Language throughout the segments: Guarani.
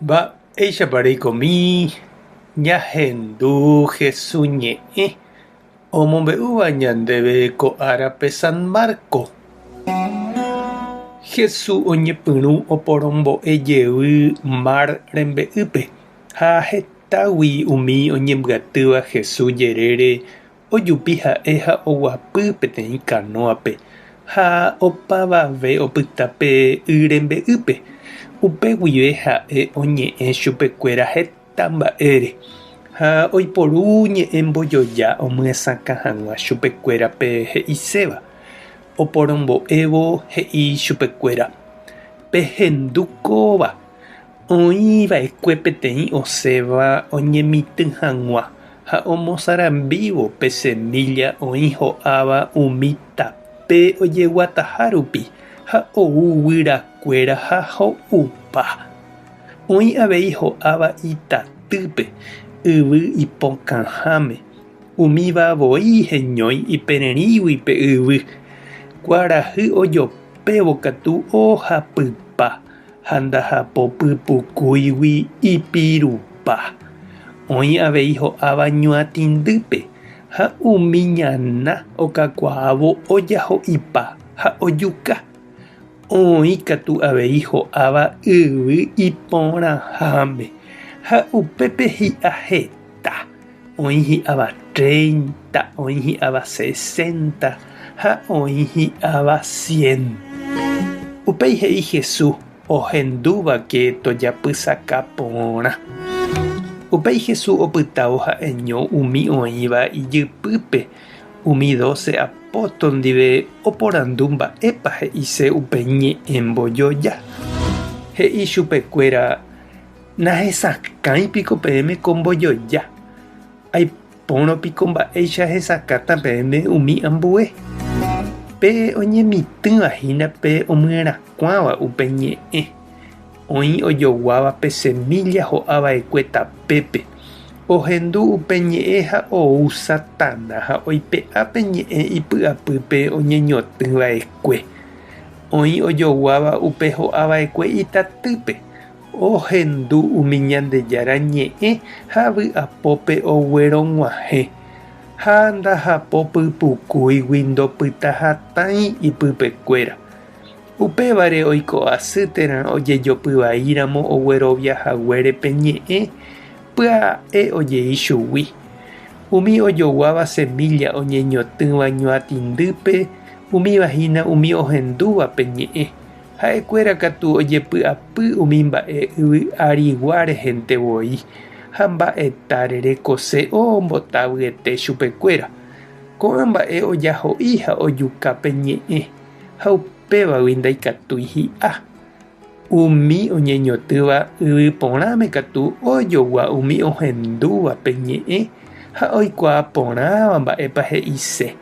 Mba'éichapa reikomi ñahendu Hesu ñe'ẽ omombe'úva ñandéve ko árape San Marco? Hesu oñepyrũ oporombo'e jey mar rembe'ýpe ha hetágui umi oñembyatýva Hesu jerére Ojupi ha'e ha oguapy peteĩ kanóape, ha opavave opyta pe y rembe'ýpe. Upe guive ha'e oñe'ẽ chupekuéra heta mba'ére, ha oiporu ñe'ẽ mbojoja omyesakã hag̃ua chupekuéra pe he'iséva. Oporombo'évo he'i chupekuéra, Pehendu kóva! Oĩ va'ekue peteĩ osẽva oñemitỹ hag̃ua ha omosarambívo pe semílla oĩ ho'áva umi tape ojeguataha rupi ha ou guyrakuéra ha ho'upa. Oĩ avei ho'áva itatýpe, yvy ipokãháme, umíva voi heñói ipererĩgui pe yvy, kuarahy ojopévo katu ohapypa. Ha ndahapo pypukúigui ipirupa. Oĩ avei ho'áva ñuatĩndýpe, ha umi ñana okakuaávo ojaho'ipa ha ojuka. Oĩ katu avei ho'áva yvy iporãháme, ha upépe hi'a heta, oĩ hi'áva treinta, oĩ hi'áva sesenta ha oĩ hi'áva cien. Upéi he'i Jesús ohendúvake tojapysaka porã. Upéi Jesús opytávo ha'eño umi oĩva ijypýpe, umi doce apóstol ndive oporandu mba'épa he'ise upe ñe'ẽ mbojoja. He'i chupekuéra, Nahesakãi piko peẽme ko mbojoja? Aipórõ piko mba'éicha hesakãta peẽme umi ambue? Pe oñemitỹva hína pe omyerakuãva upe ñe'ẽ, oĩ ojoguáva pe semílla ho'a va'ekue tapépe, ohendu upe ñe'ẽ ha ou Satana ha oipe'a pe ñe'ẽ ipy'apýpe oñeñotỹ va'ekue. Oĩ ojoguáva upe ho'a va'ekue itatýpe, Ohendu umi Ñandejára ñe'ẽ ha vy'apópe oguerog̃uahẽ, ha ndahapo pypukúigui ndopytahatãi ipypekuéra. Upévare oiko asy térã ojejopy vaíramo oguerovia haguére pe ñe'ẽ, pya'e ojei chugui. Umi ojoguáva semílla oñeñotỹva ñuatĩndýpe, umíva hína umi ohendúva pe ñe'ẽ. Ha'ekuéra katu ojepy'apy umi mba'e yvy arigua rehente voi, ha mba'eta rerekose ombotavyete chupekuéra. Ko'ã mba'e ojaho'i ha ojuka pe ñe'ẽ, ha upévagui ndaikatúi hi'a. Umi oñeñotỹva yvy porãme katu ojogua umi ohendúva pe ñe'ẽ ha oikuaa porãva mba'épa he'ise,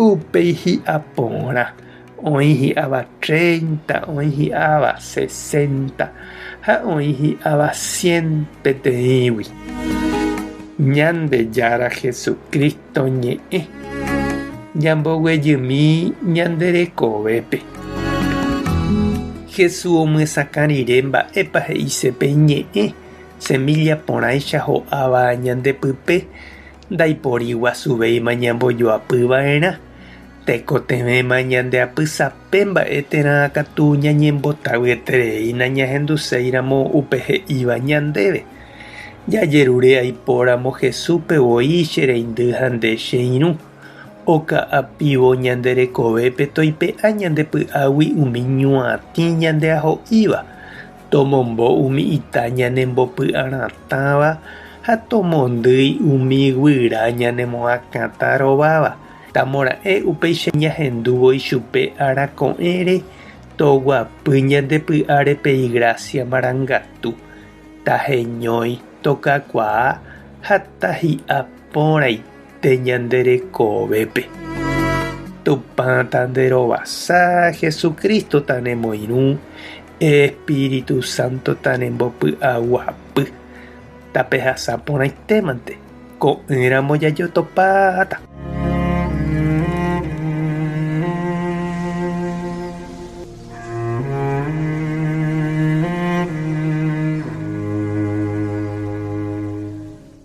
upéi hi'a porã. Oĩ hi'áva treinta, oĩ hi'áva sesenta ha oĩ hi'áva cien peteĩgui. Ñandejára Jesucristo ñe'ẽ ñamboguejymi ñande rekovépe. Jesús omyesakã rire mba'épa he'ise pe ñe'ẽ semilla porãicha ho'áva ñande pype, ndaipóri guasuvéima ñambojoapy va'erã. Tekotevẽma ñande apysape mba'e térã katu ñañembotavyeterei nañahenduséiramo upe he'íva ñandéve. Jajerure aipóramo Jesúspe voi che reindy ha nde che irũ, oka'apívo ñande rekovépe toipe'a ñande py'águi umi ñuatĩ ñandeaho'íva, tomombo umi ita ñanembopy'aratãva ha tomondýi umi guyra ñanemoakãtarováva. Tamora'e upéicha ñahendúvo ichupe ára ko'ẽre toguapy ñande py'áre pe igrásia marangatu, taheñói tokakuaa ha tahi'a porãite ñande rekovépe. Tupã tanderovasa, Jesucristo tanemoirũ, Espíritu Santo tanembopy'aguapy, tapehasa porãitémante. Ko'ẽramo jajotopáta.